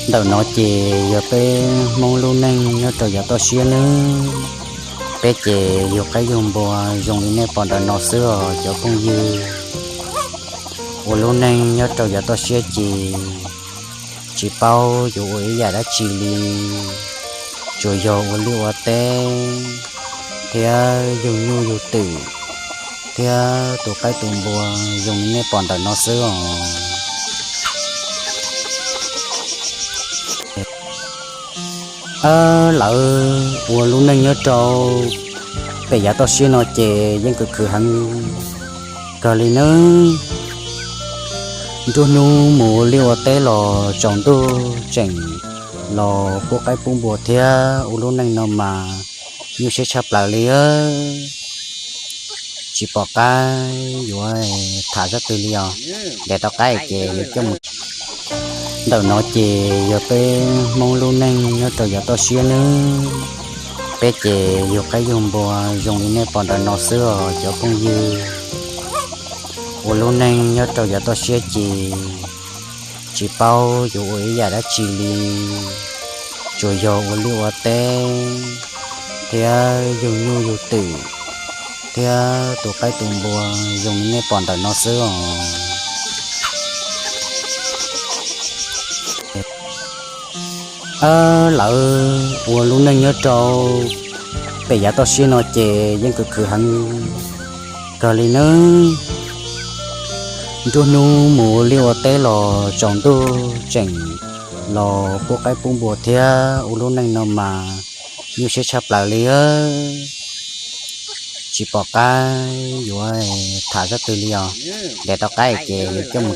Ntawm no ces yog peb Hmoob lub neej nyob rau yav toj siab nawb. Peb ces yug qaib yug npua zoo li nej pom ntawm no xwb os cov phooj ywg. Ua lub neej nyob rau yav toj siab ces tsis paub yuav ua ib yam dab tsi li, tsuas yog ua liaj ua teb thiab yug nyuj yug twm thiab tu qaib tu npua zoo li nej pom ntawm no xwb os. Lawv ua lub neej nyob rau pem yav toj siab no ces yeej khwv khwv heev kawg li nawb. Nruab hnub mus ua liaj ua teb los tsaus ntuj tseem los pub qaib pub npua thiab ua lub neej no mas nyuaj siab tshaj plaws li. Tsis pom qab yuav tham sab twg li os. Ntes tau qaib ces yuav coj mus. Ntawm no ces yog peb Hmoob lub neej nyob rau yav toj siab nawb. Peb ces yug qaib yug npua zoo li nej pom ntawm no xwb os cov phooj ywg. Ua lub neej nyob rau yav toj siab ces tsis paub yuav ua ib yam dab tsi li, tsuas yog ua liaj ua teb thiab yug nyuj yug twm thiab tu qaib tu npua zoo li nej pom ntawm no xwb os. Lawv ua lub neej nyob rau pem yav toj siab no ces yeej khwv khwv heev kawg li nawb. Nruab hnub mus ua liaj ua teb los tsaus ntuj tseem los pub qaib pub npua thiab ua lub neej no mas nyuaj siab tshaj plaws li. Tsis pom qab yuav tham sab twg li os. Ntes tau qaib ces yuav coj mus.